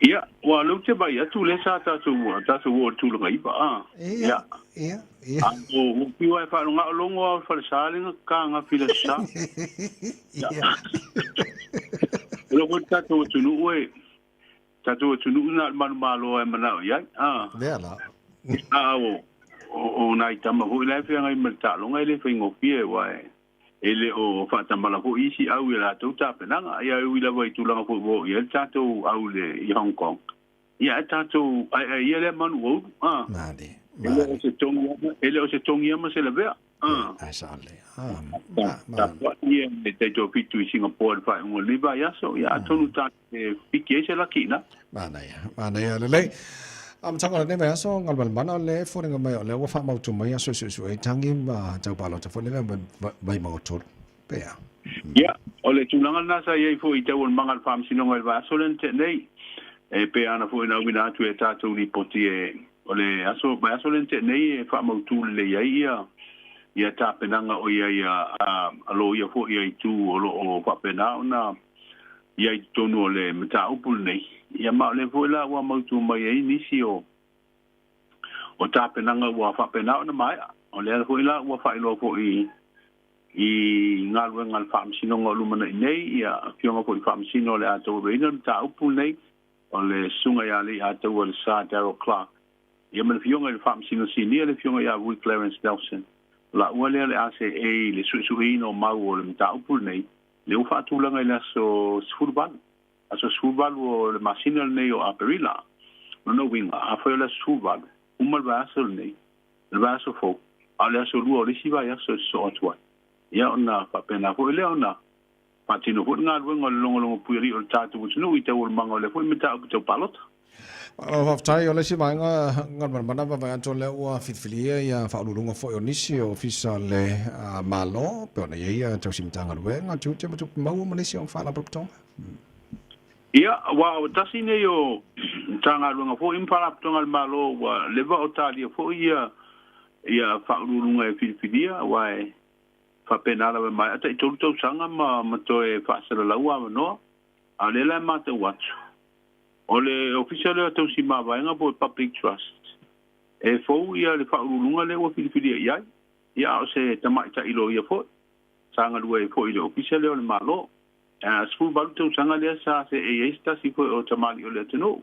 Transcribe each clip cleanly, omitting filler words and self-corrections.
Ia, ua lou te vai atu le sa tatou o tulaga iva a. Ia, ia, ia. A o piwa e whaalonga o longo au whalesa lenga ka ngā fila sa. Ia. Lo ko tatou tunu e tatou tunu na manu malo e mana ia. A. Lea la. A o nai tama hui lai whianga i matalonga i le whaingofie wa e. Ele o whaatamala fo isi au i rātou tāpenanga, ia ui lava i tūlanga fo o ia tātou au le i Hong Kong. Ia e tātou, ai ia le manu au, a. Mani, mani. Ele o se tongi ama se lavea, a. Ai sa le, a. Ma. Ia me te tō fitu i Singapore whai unga liva i aso, ia atonu tā te piki e se laki na. Mana ia, mana ia, lelei. Amataga le nei aso ngalmalmana le folinga mai o le ua faamautu mai aso suesue ai tagi ma taupalota foi le vaimauga 3 pea. Ia, o le tulaga lena sa iai foi i tau o le maga le faamasinoga i le vaiaso lea na tea nei. E pei ana foi na uina atu e tatou lipoti e o le aso vaiaso lea na tea nei e faamautū lelei ai ia ia tapenaga o iai a loia foi ia itu o loo faapena ona ia i totonu o le mataupu lenei. Ia ma o le foi la ua mautū mai ai nisi o tapenaga ua faapena ona maea. O lea foi la ua faailoa foi i galuega a le faamasinoga o lumanai nei, ia afioga foi faamasino o le a tauaveina le mataupu lenei, o le susuga ia alii ataua le Sa Daryl Clark. Ia ma le afioga i le faamasino sinia le afioga ia Vui Clarence Nelson. La ua lea le ACA i le suesueina o mau o le mataupu lenei, le ua faatulaga i le aso 18. Aso 18 o le masina lenei o Aperila. Lona uiga, afai o le aso 18, uma le vaiaso lenei, le vaiaso fou, a o le aso 2 o le isi vaiaso e sosoo atu ai. Ia ona faapena foi lea ona faatino foi le galuega o le logologo puialii o le tatou atunuu i tau o le maga o lea foi mataupu tau palota. Malo faafetai o le isi vaega Galumalemana vaavaai atu lea ua filifilia ia faauluuluga foi o nisi o ofisa le Malo pe ona i ai ia tausi Matagaluega tiute ma tupe maua ma nisi o faalapotopotoga. Ia, ua o tasi nei o Matagaluega foi ma faalapotopotoga a le Malo ua leva o talia foi ia ia faauluuluga e filifilia aua e faapena lava e maea tai 3 tausaga ma toe faasalalau avanoa. A o lea la e matau atu, o le ofisa lea o tausi mavaega po o Public Trust, e fou ia le faauluuluga lea ua filifilia i ai. Ia a o se tamaitai loia foi, sa galue ai foi i le ofisa lea o le Malo. 18 tausaga lea sa seei ai se tasi foi o tamalii o le atunuu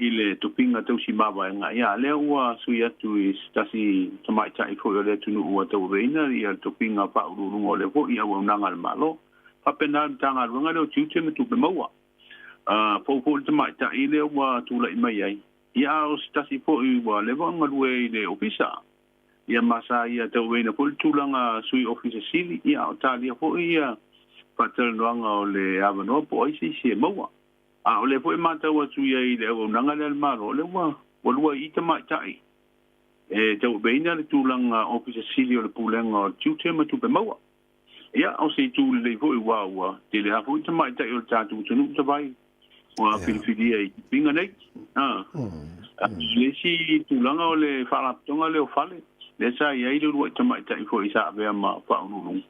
i le tofiga tausi mavaega. Ia lea ua sui atu i se tasi tamaitai foi o le atunuu ua tauaveina ia le tofiga faauluuluga o lea foi auaunaga a le Malo. Faapena le Matagaluega lea o Tiute ma Tupe Maua. Fou foi le tamaitai lea ua tulai mai ai. Ia a o se tasi foi ua leva ona galue i le ofisa. Ia ma sa ia tauaveina foi le tulaga sui ofisa sili. Ia o talia foi ia faatalanoaga o le avanoa po o ai se isi e maua. A o lea foi e matau atu ia i le auaunaga lea a le Malo, o lea ua lua i tamaitai e tauaveina le tulaga ofisa sili o le pulega o le tiute ma tupe maua. Ia, o se itu lelei foi ua tele lava foi tamaitai o le tatou atunuu tavai ua filifilia i tofiga nei. Le isi tulaga o le faalapotopotoga lea o fale, lea sa i ai le uluai tamaitai foi sa avea ma faauluuluga.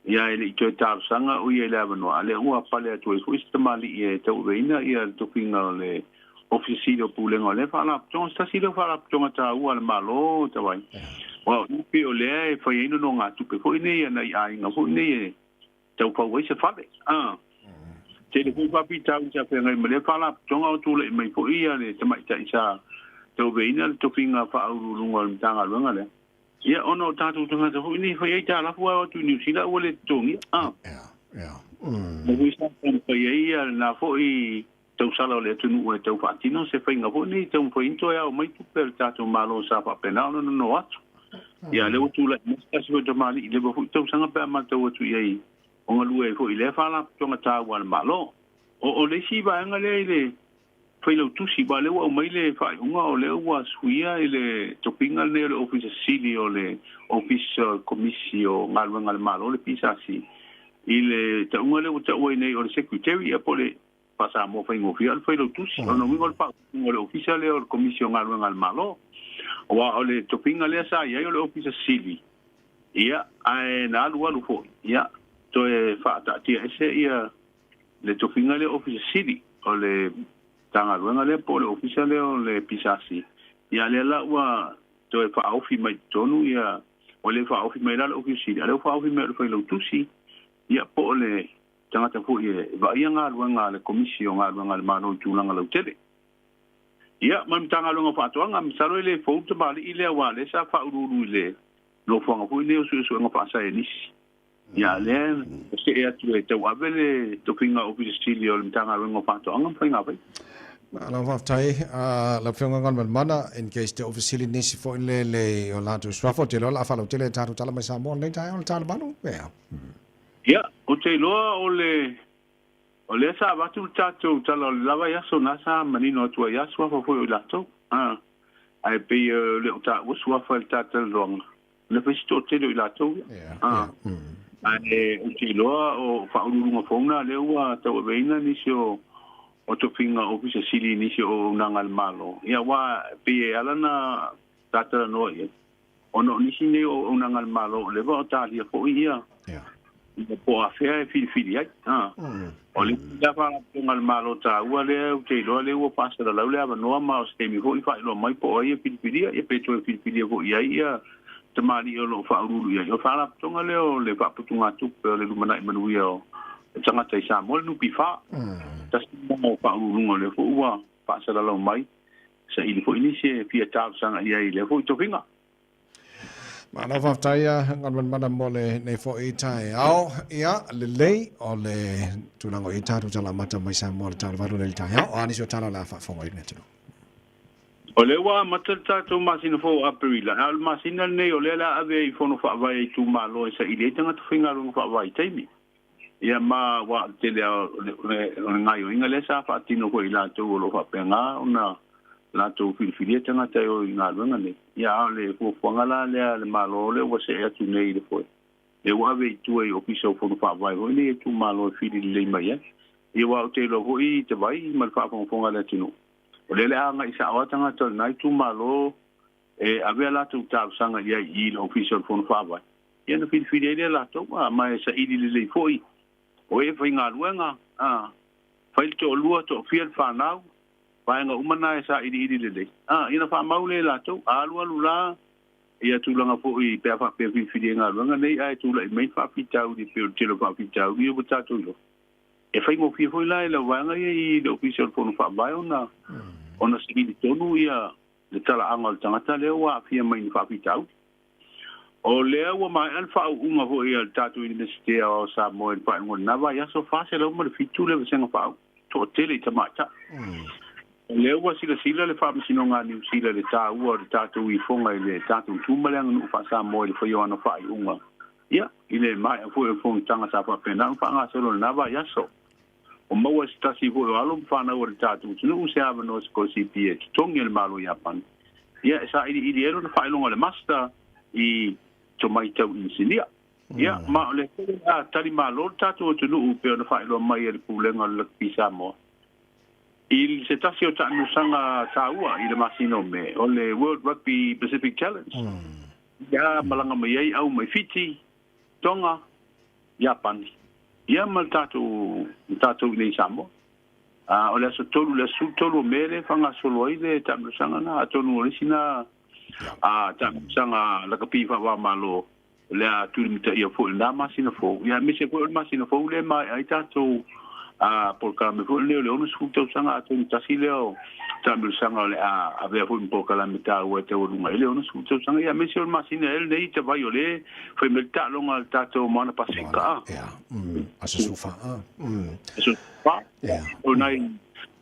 Ia e le i toe talosaga o ia i le avanoa, a lea ua pale atu ai foi se tamalii e tauaveina ia le tofiga o le ofisa sili o pulega o lea faalapotopotoga. Se tasi lea o faalapotopotoga taua a le Malo tavai. Ua o upi o lea e fai ai nonogatupe foi nei a nai aiga foi nei e taufau ai se fale. Tele foi faafitauli sa feagai ma lea faalapotopotoga o tulai mai foi ia le tamaitai sa tauaveina le tofiga faauluuluga o le Matagaluega lea. Ia ona o tatou tagata foi nei fai ai talafu ao atu i Niu Sila ua le totogia. Ma foi sa taumafai ai ia lena foi tausala o le atunuu e tau faatino se faiga foi nei taumafai ai toe ao mai tupe a le tatou Malo sa faapena ona nono atu. Ia lea ua tulai mai se tasi foi tamalii leva foi tausaga pe a matau atu i ai o galue ai foi i lea faalapotopotoga taua a le Malo. O le isi vaega lea i le failautusi, aua lea ua aumai le faaiuga o lea ua suia i le tofiga lenei o le Ofisa Sili o le Ofisa Komisi o Galuega a le Malo, le PSC, i le tauga lea ua taua ai nei o le Secretary, ia po o le faa-Samoa faigofie o le failautusi. O lona uiga o le faaupuga o le Ofisa lea o le Komisi o Galuega a le Malo. Aua o le tofiga lea sa i ai o le Ofisa Sili, ia, ae na alu alu foi, ia, toe faataatia ese ia le tofiga lea Ofisa Sili o le Matagaluega lea po o le Ofisa lea o le PSC. Ia lea la ua toe faaofi mai i totonu ia, ua le faaofi mai la le Ofisa Sili, a o lea ua faaofi mai o le Failautusi, ia po o le tagata foi e vaaia galuega a le Komisi o Galuega a le Malo i tulaga lautele. Ia, ma le Matagaluega o Faatoaga, masalo e le fou le tamalii lea aua o lea sa faauluulu i le nofoaga foi lenei o suesuega faasaienisi. Ia, lea e see atu e tauave le tofiga Ofisa Sili o le Matagaluega o Faatoaga ma Faiga Faiva. Malo faafetai lau Afioga Galumalemana, in case te Ofisa Sili nisi foi le le o latou suafa, ou te iloa o le a faalautele e tatou tala mai Samoa lenei taeao le tala valu. Ia. Ia, ou te iloa o le o lea sa avatu le tatou tala o le la vaiaso na sa manino atu ai lava suafa foi o i latou. Ae pei e le o taua suafa i le talatalanoaga. Le fai se toatele o i latou ia. Ae ou te iloa o faauluuluga fou na lea ua tauaveina nisi o tofiga Ofisa Sili i nisi o auaunaga a le Malo. Ia aua e pei e ala ona talatalanoa i ai, ona o nisi nei o auaunaga a le Malo o leva o talia foi ia po o afea e filifili ai. O le isi la faalapotopotoga a le Malo taua lea ou te iloa lea ua faasalalau le avanoa ma o se taimi foi faailoa mai po o ai e filifilia, ia pe toe filifilia foi i ai ia tamalii o lo o faauluulu i ai. O le faalapotopotoga lea o le Faaputugatupe o le Lumanai Manuia o Tagata i Samoa, le NPF. Tasi lena o faauluuluga o lea foi ua faasalalau mai, saili foi nisi e fia talosaga i ai i lea foi tofiga. Malo faafetai a Galumalemana mo lenei foi taeao. Ia, lelei o le tulaga o i ai tatou tala amata mai Samoa le tala valu nei le taeao. O a nisi o tala o le a faafofoga ai le atunuu? O lea ua amata le tatou masina fou o Aperila, a o le masina lenei o lea o le a ave i fono faavae a itumalo e saili ai tagata faigaluega faavaitaimi. Ia ma ua o le tele lava o le gaoioiga lea sa faatino foi e i latou o lo o faapena ona latou filifilia tagata e o i galuega nei. Ia a o le fuafuaga la lea a le Malo lea ua see atu nei i le foe, lea ua ave i tua i Ofisa o Fono Faavae foi nei e itumalo e fili lelei mai ai. Ia aua ou te iloa foi i te vai ma le faafogafoga a le atunuu, o lea o le a agai sao lava tagata o lena itumalo e ave a latou talosaga i ai i le Ofisa o le Fono Faavae, ia ona filifili ai lea latou, a, ma e saili lelei foi o e faigaluega, a, fai le toalua, toafia le fanau, vaega uma na e sailiili lelei, a, ia ona faamau lea e latou, a alualu la ia tulaga foi pe a faapea filifili ai galuega nei, ae tulai mai faafitauli e pei o le tele o faafitauli ia ua tatou iloa. E faigofie foi la i lau vaega ia i le Ofisa o le Fono Faavae ona ona saili tonu ia le talaaga o le tagata lea ua aafia mai i ni faafitauli. O lea ua maea le faauuga foi a le tatou Iunivesite Aoao o Samoa i le faaiuga o lena vaiaso, 407 le vasega faauu, toatele i tamaitai. O lea ua silasila le Faamasinoga a Niu Sila i le taua o le tatou ifoga i le tatou tu ma le aganuu faa-Samoa i le faia o ana faaiuga, ia, i le maea foi o le fonotaga sa faapena ona faagasolo i lena vaiaso. Ua maua e se tasi foi o alo ma fanau a le tatou atunuu se avanoa sikolasipi e totogi e le Malo o Iapani, ia e sailiili ai lona faailoga o le Master i tomai tau inisinia. Ia, ma o lea foi o le a tali malo le tatou atunuu pei ona faailoa mai e le Pulega o le Lakapi Samoa i se tasi o taamilosaga taua i le masina o Me, o le World Rugby Pacific Challenge. Ia malaga mai ai au mai Fiti, Tonga, Iapani, ia ma le tatou ma tatou i inei i Samoa. A o le aso 3, le aso 13 o Me lea e faagasolo ai le taamilosaga lena, atonu o le isi lena taamilosaga lakapi faava-o-Malo o le a tulimataia foi i lena masina fou, ia aemaise foi o le masina fou lea e maea ai tatou polokalame foi lenei o le 60 tausaga, atonu tasi lea o taamilosaga o le a avea foi ma polokalame taua e taualuga ai le 60 tausaga, ia aemaise o le masina ea lenei i te vai o lea fai mai le taaloga a le tatou Moana Pasifika a. Ia, aso 14. Aso 14. O nai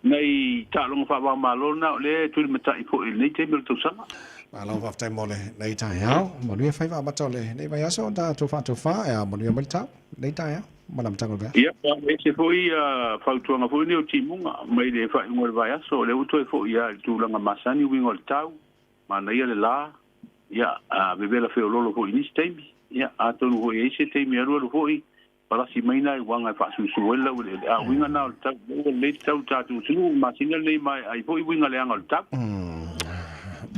nai taaloga faava-o-Malo na o lea e tulimatai foi i lenei taimi o le tausaga. Malo faafetai mo lenei taeao. Manuia faiva amata o lenei vaiaso o tatou faatofa e a manuia mai le tau lenei taeao ma le amataga o le vaiaso. Ia, e ese foi fautuaga foi nei o timuga mai le faaiuga o le vaiaso, o lea ua toe foi lava i le tulaga masani uiga o le tau, manaia le la, ia, vevela feoloolo foi i nisi taimi, ia, atonu foi e i ai se taimi alualu foi, palasi mai nai uaga e faasusu ai le laueleele, a o uiga na o le tau, ua lelei le tau i le tatou atunuu, masina lenei ma e ai foi uiga leaga o le tau.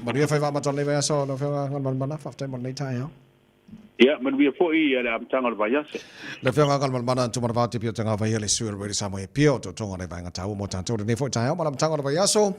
Manuia faiva amata o lenei vaiaso lau Afioga Galumalemana, faafetai mo lenei taeao. Ia, manuia foi le amataga o le vaiaso. Le Afioga Galumalemana Tumanavao Te Pio Tagava ia le sui o le Radio Samoa e Apia o tootoga o le vaega taua mo tatou lenei foi taeao ma le amataga o le vaiaso.